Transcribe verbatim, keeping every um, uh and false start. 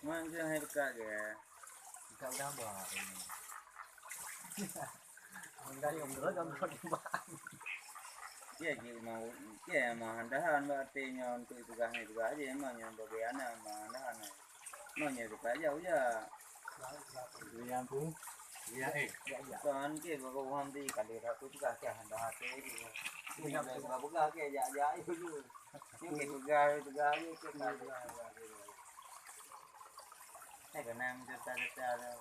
Mak, jangan hai dekat je. Dekat udah buat. Enggak, yang betul kan buat. Ya, ji mau, ya, mau handahan berarti nyoe untuk tugas ni, tugas aja emang nyoe bagi anak mau handahan. Mau nyoe dekat jauh ya. Yang tu, ya, eh. Kan ke baru orang di kali dah tu tugas ke handahan tu. Ini dah buka-buka ke, ya, ya, itu tu. Ini ke tugas, tugas aja ke kali. Saya kena minta cerita-cerita.